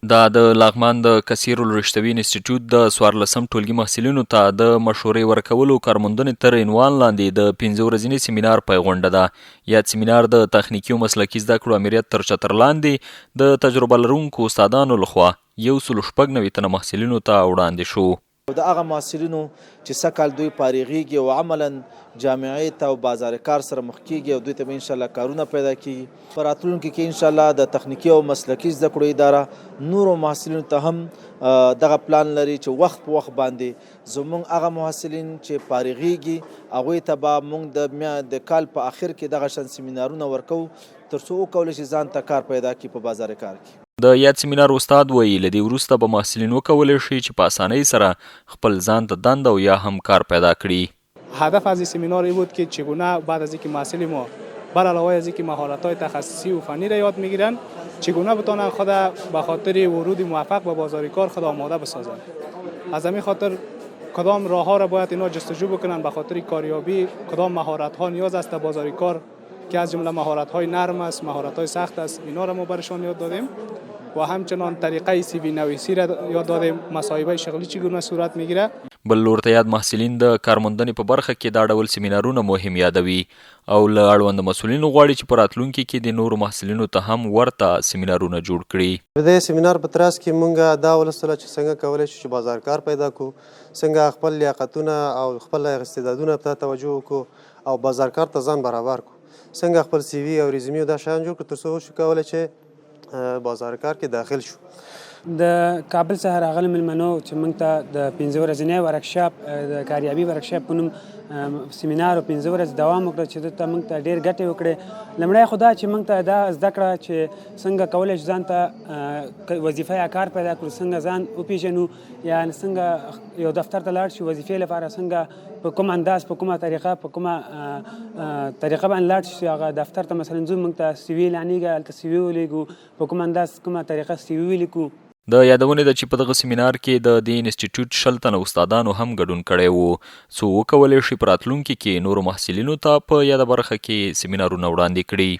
دا د لغمان د کثیر الرشتوي انسټیټیوټ د څوارلسم ټولګي محصلینو ته د مشورې ورکولو کارموندنې تر عنوان لاندې د پنځه ورځني سیمینار پیغونډه ده. یاد سیمینار د تخنیکي او مسلکي زده کړو امریت تر چتر لاندې د تجربه لرونکو استادانو لخوا یو سلو 96 تنه محصلینو ته وړاندې شو. او د هغه محصلینو چې سږ کال دوی فارغیږي او عملاً جامعې ته او بازار کار سره مخ کیږي او دوی ته به ان شاءالله کارونه پیدا کیږي. په راتلونکي کې ان شاءالله د تخنیکي او مسلکي زده کړو اداره نورو محصلینو ته هم دغه پلان لري چې وخت په وخت باندې زموږ هغه محصلین چې فارغیږي هغوی ته به موږ د د کال په اخر کې دغه شان سیمینارونه ورکوو ترڅو وکولی شي ځان ته کار پیدا کړي په بازار کار کې. د یاد سیمینار استاد وایي، له دې وروسته به محصلین وکولی شي چې په اسانۍ سره خپل ځان ته دنده او یا هم کار پیدا کړي. هدف از این سمینار این بود که چگونه بعد از اینکه محصل ما بر علاوه از اینکه مهارت های تخصصی و فنی را یاد میگیرند چگونه بتانند خود به خاطر ورود موفق به بازار کار خود آماده بسازند. از همین خاطر کدام راه ها را باید اینا جستجو بکنند به خاطر کاریابی، کدام مهارت ها نیاز است در بازار کار که از جمله مهارت های نرم است، مهارت های سخت است، اینا را ما برشان یاد دادیم و همچنان طریقه سی وی نویسی را یاد دادیم، مصاحبه شغلی چگونه صورت میگیره. بل لور ته یاد محصلین د کارموندنې په برخه کې دا ډول سیمینارونه مهم یادوي او له اړوند مسؤلینو غواړي چې په راتلونکي کې دې نورو محصلینو ته هم ورته سیمینارونه جوړ کړي. د دې سیمینار په ترڅ کې مونږ دا ولوستله چې څنګه کولی شو چې بازار کار پیدا کړو، څنګه خپل لیاقتونه او خپل استعدادونه ته توجه وکړو او بازار کار ته ځان برابر کړو، څنګه خپل سی وی او ریزیومي او دا شیان جوړ کړو ترڅو وشو کولی چې بازار کار کې داخل شو. د کابل څخه راغلي مېلمنو چې موږ ته د پنځه ورځنی ورکشاپ د کاریابي ورکشاپ په نوم سیمینار او پنځه ورځې دوام وکړ چې دلته موږ ته ډېر ګټې وکړې. لومړی خو دا چې موږ ته دا زده کړه چې څنګه کولی شو ځان ته وظیفه یا کار پیدا کړو، څنګه ځان وپېژنو، یا څنګه یو دفتر ته لاړ شو وظیفې لپاره، څنګه په کوم انداز، په کومه طریقه، په کومه طریقه باندې لاړ شو چې هغه دفتر ته مثلا ځو، موږ ته سی وي اعلانېږي، هلته سی وي ولېږو، په کوم انداز کومه طریقه سی وي ولیکو. د یادونې ده چې په دغه سیمینار کې د دې انسټیټیوټ 20 تنه استادانو هم ګډون کړی و، څو وکولی شي په راتلونکي کې نورو محصلینو ته په یاده برخه کې سیمینارونه وړاندې کړي.